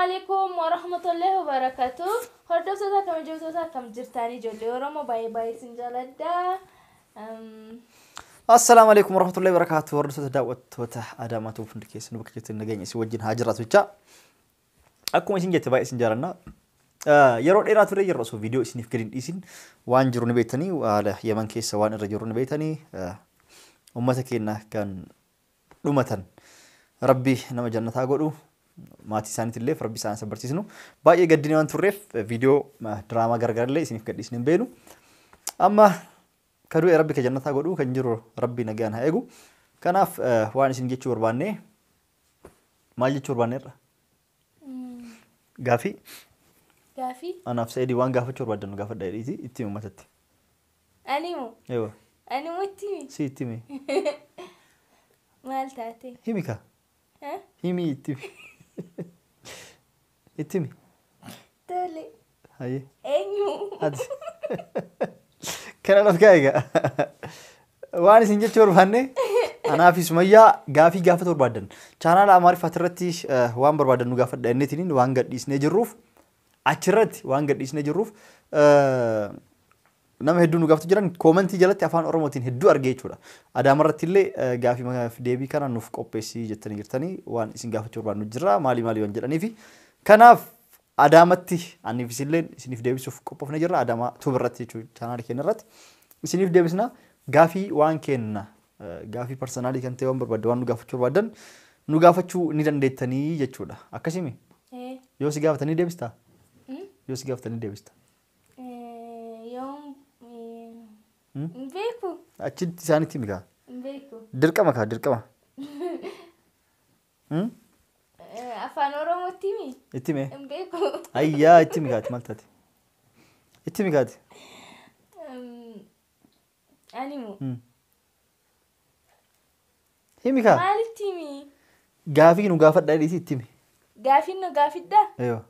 Alaikum warahmatullahi wabarakatuh. Hordoftoota kabajamtoota akkam jirtanii ijoollee Oromoo baay'ee baay'ee isin jaaladha. Assalaamu alaikum warahmatullahi wabarakatuh. Hordoftoota daawwattoota Adaamaa Tuub hundi keessanuu bakka jirtan nageenya isin wajjin haa jiraatu jecha. Akkuma isin jette baay'ee isin jaalanna. Yeroo dheeraa ture yeroo osoo viidiyoo isiniif gadi hin dhiisin waan jiru ni beektanii haala Yaman keessa waan irra jiru ni beektanii uummata keenya kan dhumatan rabbi nama jannataa godhu maatii isaaniitillee rabbi isaan sabbarsiisnu baay'ee gaddinee waan turreef viidiyoo diraamaa gargarallee isiniif gadhiisne hin beenu. Amma ka du'e rabbi ka jannataa godhu kan jiru rabbi nagaan haa eegu. Kanaaf waan isin jechuu barbaanne maal jechuu barbaanne irra? Gaafii Gaafii anaaf Sa'idii waan gaafachuu barbaaddan nu gaafadha jedhiiti itti himi uummatatti. Ani moo? Eewa. Ani moo itti himi? Si itti himi. Maal taate? Himi kaa. Himi itti himi. Itti himi. Tole. Hayyee. Eenyu? Ati. Kana laf kaa'e egaa. Waan isin jechuu barbaanne anaa fi Sumayyaa gaafii gaafatu barbaaddan. Chaanaala Amaariffaati irratti waan barbaaddan nu gaafadha innitiin waan gadhiisnee jirruuf achirratti waan gadhiisnee jirruuf nama hedduu nu gaafatu jiran koomentii jalatti afaan Oromootiin hedduu argee jechuudha. Adaama irratti illee gaafii deebii kana nuuf qopheessii jettanii jirtanii waan isin gaafachuu barbaadnu jira maalii maalii waan jedhaniifi. Kanaaf Adaamatti aniif isinillee isiniif deebisuuf qophoofnee jirra. Adaamaa Tuub irratti jechuudha chaanaala keenya irratti isiniif deebisna. Gaafii waan kenna gaafii parsanaalii kan ta'e waan barbaadde waan nu gaafachuu barbaaddan nu gaafachuu ni dandeettanii jechuudha. Akkasimi? Yoo si gaafatanii deebistaa? Yoo si gaafatanii deebista? Yoom hin beeku. Achitti isaanitti himi kaa. Hin beeku. Dirqama kaa dirqama. Afaan Oromootti himi? Itti hime. Hin beeku. Ayyaa itti himi kaati maal taate? Itti himi kaati. Ani moo? Himi kaa. Maalitti himi? Gaafii nu gaafadhaa jedhiitii itti himi. Gaafiin nu gaafidhaa? Eewa.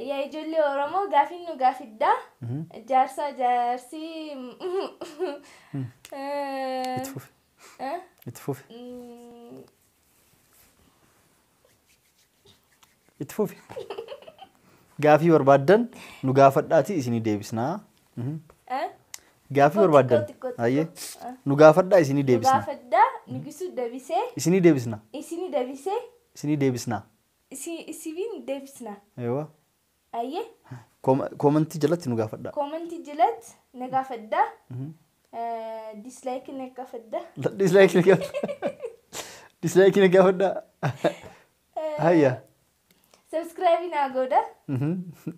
Yaa ijoollee Oromoo gaafiin nu gaafidhaa? Jaarsa jaarsi. Itti fufi. Itti fufi. Itti fufi. Gaafii barbaaddan nu gaafadhaatii isinii deebisnaa. Gaafii barbaaddan. Hayyee. Nu gaafadhaa isinii deebisna. Nu gaafadhaa Nugisuu deebisee. Isinii deebisna. Isinii deebisee. Isinii deebisna. Isiniin deebisna. Eewa. Hayyee. Koomentii jalatti nu gaafadhaa. Koomentii jalatti nu gaafadhaa. Dislaayikii nu gaafadhaa. Dislaayikii nu gaafadhaa. Dislaayikii nu gaafadhaa. Hayya. Subscribe naa godha.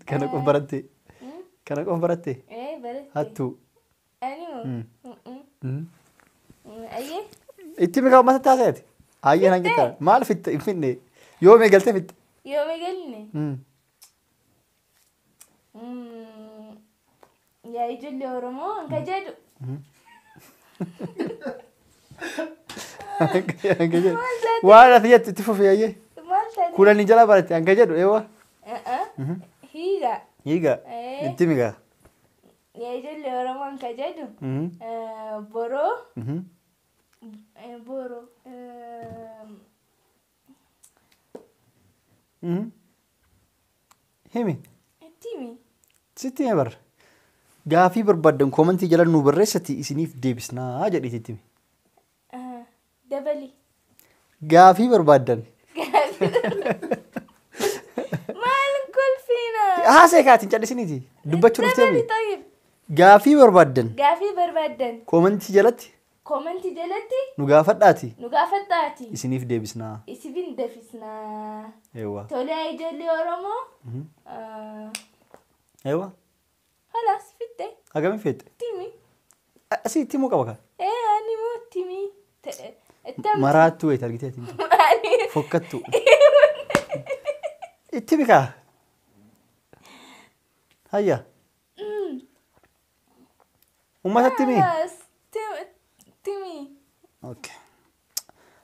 Kana qofa baratte. Kana qofa baratte. Baratte. Hattuu. Ani moo? Ayyee. Itti mikaa uummata taaseeti. Hayyee naan jettaa. Maal fitte hin finne? Yoom eegaltee fitte? Yoom eegaline? Yaa ijoollee Oromoo hanka jedhu. Hanka jedhu. Waan ati jettu itti fufi hayyee. Maal taate? Kuulanii jala baratte hanka jedhu eewwa. Hiiga. Hiiga. Itti mikaa. Yaa ijoollee Oromoo hanka jedhu. Boroo. Boroo. Himi. Itti himi. Sitti hime barra. Gaafii barbaaddan koomentii jala nu barreessati isiniif deebisnaa jedhiiti itti himi. Dabali. Gaafii barbaaddan. Maal kolfiina? Haasee kaatiin callisiniiti. Dubbachuu dhuftee Dabali tayyib. Gaafii barbaaddan. Gaafii barbaaddan. Koomentii jalatti. Koomentii jalatti. Nu gaafadhaati. Nu gaafadhaati. Isiniif deebisnaa. Isiniif deebisnaa. Eewwa. Tolee ijoollee Oromoo. Eewwa. Halaas fitte. Hagamii fette? Timi. Asii itti himuu qaba kaa? Ani moo timi. Maraattuu wayiiti argitee ati. Fokkattuu. Itti himi kaa. Hayya. Uummatatti himi. Timi. Okay.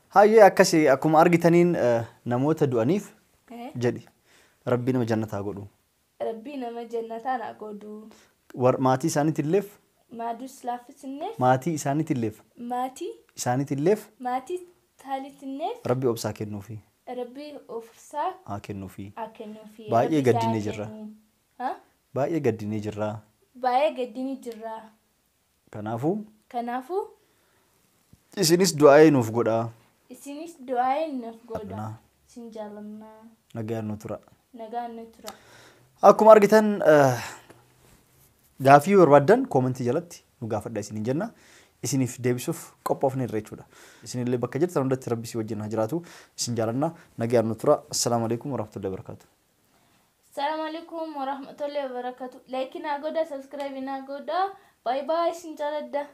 Hayyee akkasii akkuma argitaniin namoota du'aniif jedhi rabbi nama jannataa godhu. Rabbi nama jannataa naa godhu. Maatii isaaniitilleef. Maadus laaffisneef. Maatii isaaniitilleef. Maatii. Isaaniitilleef. Maatii taalitinneef. Rabbi obsaa kennuufi. Rabbi obsaa haa kennuufi. Haa kennuufi. Baay'ee Rabbi isaa gaddinee haa jirra. kennu. Ha? Baay'ee gaddinee jirra. Baay'ee gaddinee jirra. Kanaafuu Kanaafuu isinis du'aa'ee nuuf godhaa. Isinis du'aa'ee nuuf godha. Naa. Isin jaalannaa. Nagaan nu tura. Nagaan nu tura. Akkuma argitan gaafii barbaaddan koomentii jalatti nu gaafadha isiniin jenna. Isiniif deebisuuf qophoofne irra jechuudha. Isinillee bakka jirtan hundatti rabbi si wajjin haa jiraatu. Isin jaalanna. Nagaan nu tura. Assalaamu alaikum warahmatullahi wabarakatuh. Assalamu alaikum warahmatullahi wabarakatuh. Like naa godha, subscribe naa godha. Bye bye, isin jaaladha.